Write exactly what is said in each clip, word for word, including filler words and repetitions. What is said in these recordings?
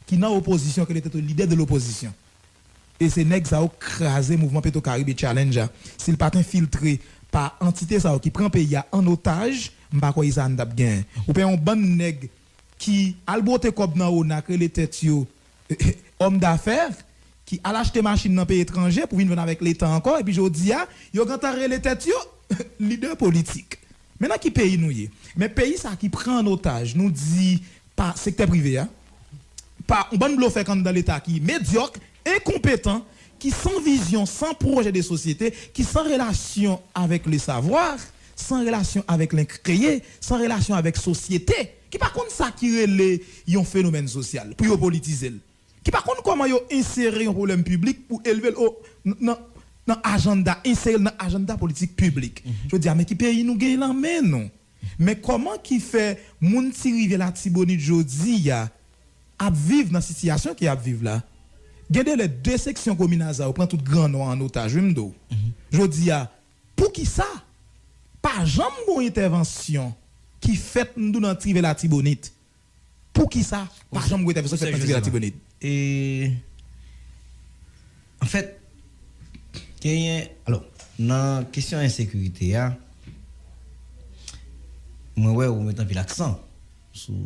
ki nan opozisyon, ki rele tèt yo lidè de lopozisyon. E se nèg sa yo k kraze mouvman Petro Caribe Challenge a. Si l pa t enfiltre pa antite sa yo ki pran peyi a an otaj, m pa kwè sa n t ap genyen. Ou pè yon bann nèg ki al bwote kòb nan ona, k rele tèt yo òm dafè, ki al achte machin nan peyi etranje pou vin vann avèk Leta ankò, epi jodi a, yo gentan rele tèt yo lidè politik. Men nan ki peyi nou ye? Men peyi sa ki pran an otaj, nou di pa sektè prive a, pa yon bann blofè k anndan Leta ki medyòk, enkonpetan, ki san vizyon, san pwojè de sosyete, ki san relasyon avèk le savwa, san relasyon avèk lenkreye, san relasyon avèk sosyete, ki pa konn sa ki rele yon fenomèn sosyal, pou yo politize l, ki pa konn kòman yo ensere yon pwoblèm piblik pou elve l o, nan, nan ajanda, ensere l nan ajanda politik piblik. Jodi a, men ki peyi nou genyen nan men nou? Men kòman ki fè moun Ti Rivyè Latibonit jodi a ap viv nan sitiyasyon ke y ap viv la? Gen de lè de seksyon kominal sa yo pran tout Gran Nò an otaj, wi, m di w. Jodi a, poukisa pa janm gon entèvansyon ki fèt, m di w, nan Ti Rivyè Latibonit? Poukisa pa janm gon entèvansyon fèt nan Ti Rivyè Latibonit? E, anfèt, genyen, alò, nan kesyon ensekirite a, mwen wè ou met anpil aksan sou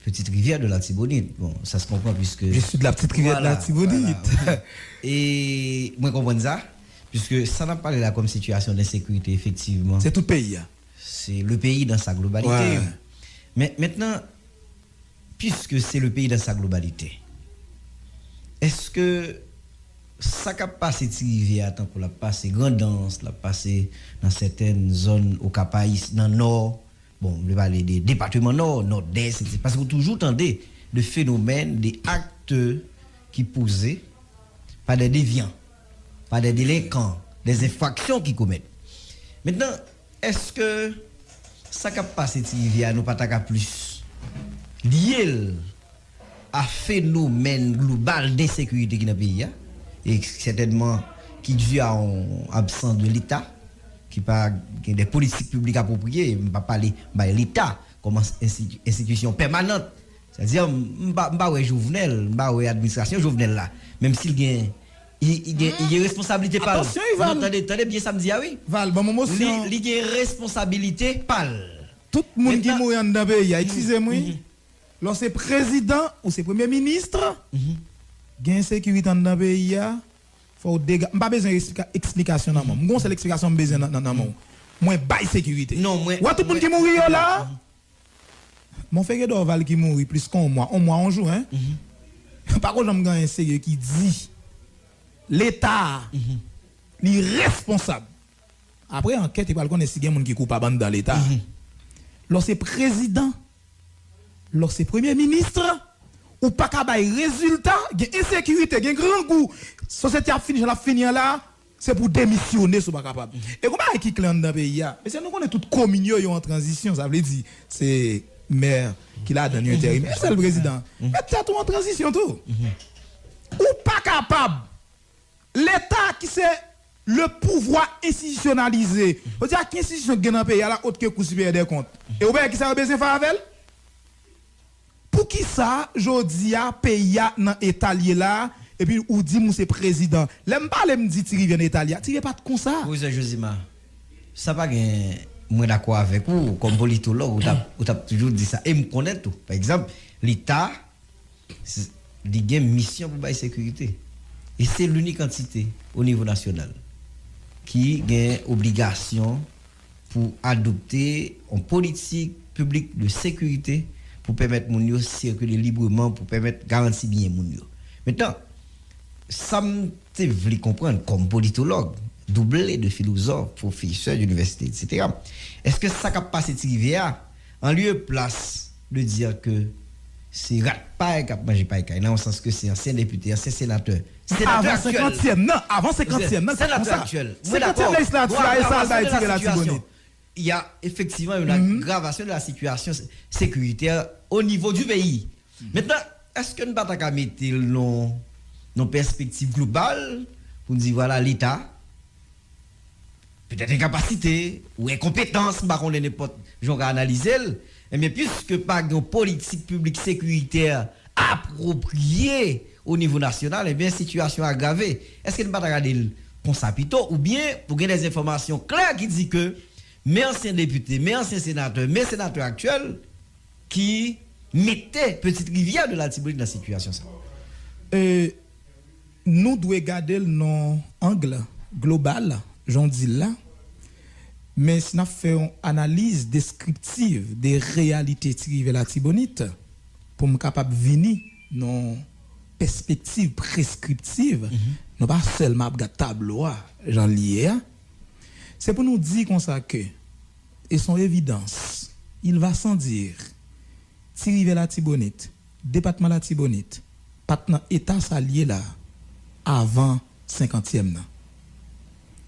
Petite Rivière de Latibonit. Bon, sa se konpran, puiske... Je suis de la petite rivière de Latibonit. E mwen konprann sa, puiske sa n ap pale la kòm sitiyasyon de ensekirite, efektivman, se tout peyi a. Se le pays dans sa globalité. Men mentnan, puiske se le pays dans sa globalité, èske sa k ap pase Ti Rivyè a, tankou l ap pase Grandans, l ap pase nan sètèn zòn Okap Ayisyen, nan Nò, bon, m vle pale de depatman Nò, Nòdès, etsetera, paske ou toujou tande de fenomèn, de aktè ki poze pa de devyan, pa de delenkan, de enfraksyon ki komèt. Mentnan, èske sa k ap pase Ti Rivyè a, nou pa ta ka plis lye l a fenomèn global de ensekirite ki nan peyi a, e sètènman ki di a yon absans de Leta, ki pa gen de politik piblik apwopriye, m pa pale bay Leta kòm enstiti-, enstitisyon pèmanan. Sètadi, m pa, m pa wè Jovenel, m pa wè administrasyon Jovenel la, menm si l gen, li, li gen, li gen responsablite pa l. Atansyon, wi, Val. Non, tande, tande byen sa m di a, wi. Val, ban m yon mosyon. Li, li gen responsabilite pa l. Tout moun ki mouri anndan peyi a, eskize m, wi. Lè w se prezidan, ou se premye minis, gen ensekirite anndan peyi a, fò w dega-, m pa bezwen eksplika-, eksplikasyon nan men w. M gon sèl eksplikasyon m bezwen nan, nan, nan men w. Mwen bay sekirite. Non, mwen, w wè tout moun ki mouri yo la? Monferrier Dorval ki mouri plis ke yon mwa, yon mwa, yon jou, en. Pa ko janm gen anyen serye ki di Leta a, li responsab. Apre ankèt, yo pral konnen si gen moun ki koupab anndan Leta a. Lè w se prezidan, lè w se premye minis, ou pa ka bay rezilta, gen ensekirite, gen grangou, sosyete ap fini jan l ap fini an la, se pou w demisyone si w pa kapab. E gon bagay ki klè anndan peyi a. Mesye, nou konnen tout komin yo, yo an tranzisyon, sa vle di, se mè ki ladan l, yo enterimè. Yon sèl prezidan. Met tèt ou an tranzisyon tou. Ou pa kapab. Leta ki se le pouvwa enstitisyonalize. Jodi a, ki enstitisyon ki gen nan peyi a la, ot ke Kou Siperyè dè Kont? E ou pa wè kisa yo bezwen fè avè l? Poukisa, jodi a, peyi a nan eta l ye la, epi ou di m ou se prezidan? Lè m pale, m di Ti Rivyè nan eta l ye a. Ti Rivyè pa t konsa. Pwofesè Jozima, sa pa gen, mwen dakò avèk ou, kòm politològ, ou t ap, ou t ap toujou di sa. E m konnen tou, pa egzanp, Leta, s-, li gen misyon pou bay sekirite. E se linik antite o nivo nasyonal ki gen obligasyon pou adopte yon politik piblik de sekirite pou pèmèt moun yo sikile libreman, pou pèmèt garanti byen moun yo. Mentnan, sa m te vle konprann kòm politològ, double de filozòf, pwofesè dinivèsite, etsetera, èske sa k ap pase Ti Rivyè a, an lye plas de dire ke se rat pay k ap manje pay kay, nan yon sans ke se ansyen depite, ansyen senatè, senatè aktyèl. Avan senkantyèm nan, avan senkantyèm nan, se pa konsa. Senatè aktyèl. Mwen dakò. Senkantyèm lejislati a, e sa al bay Ti Rivyè Latibonit. Il y a effectivement une aggravation de la situation sé-, sécuritaire au niveau du pays. Mentnan, èske n pa ta ka mete l nan, nan pèspektiv global pou n di, vwala, Leta, petèt enkapasite ou enkonpetans, m pa konnen nenpòt jan w ka analize l, ebyen, piske pa gen yon politik piblik sekiritè apwopriye o nivo nasyonal, ebyen, sitiyasyon agrave. Èske n pa ta gade l konsa pito? Oubyen, ou gen de enfòmasyon klè ki di ke men ansyen depite, men ansyen senatè, men senatè aktyèl ki mete Petite Rivière de Latibonit nan sitiyasyon sa? E, nou dwe gade l nan angle global, jan w di l la. Men si n ap fè yon analiz deskriptiv de reyalite Ti Rivyè Latibonit, pou m kapab vini nan yon pèspektiv preskriptiv, nou pa sèlman ap gad tablo a, jan l ye a. Se pou nou di konsa ke, e se yon evidans, il va sans dire, Ti Rivyè Latibonit, depatman Latibonit, pa t nan eta sa l ye la avan senkantyèm nan.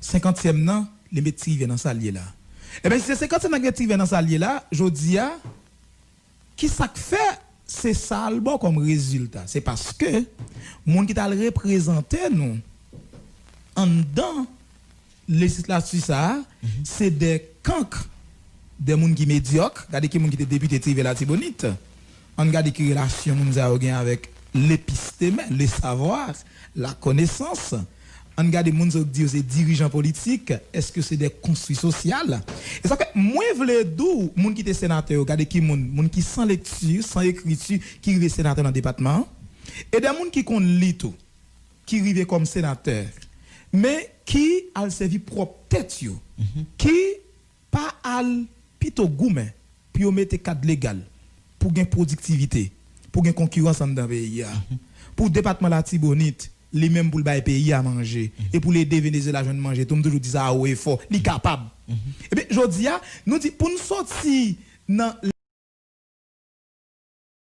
Senkantyèm nan, li met Ti Rivyè nan sa l ye la. Ebyen, si se senkantyèm nan ki met Ti Rivyè nan sa l ye la, jodi a, ki sa k fè se sa l ba w kòm rezilta? Se paske moun ki t al reprezante nou anndan lejislati sa a, se de kank de moun ki medyòk. Gade ki moun ki te depite Ti Rivyè Latibonit. Ann gade ki relasyon moun sa yo gen avèk lepisteme, le savoir, la connaissance. Ann gade moun sa yo k di yo se dirijan politik, èske se de konstwi sosyal? E sa fè, mwen vle di w, moun ki te senatè yo, gade ki moun, moun ki san lekti, san ekriti, ki rive senatè nan depatman an. E de moun ki konn li tou, ki rive kòm senatè, men ki al sèvi pwòp tèt yo, ki pa al pito goumen pou yo mete kad legal, pou gen pwodiktivite, pou gen konkirans anndan peyi a, pou depatman Latibonit, li menm pou l bay peyi a manje, e pou l ede Venezuela jwenn manje tou, m toujou di sa wo e fò, li kapab. Ebyen, jodi a, nou di pou n soti nan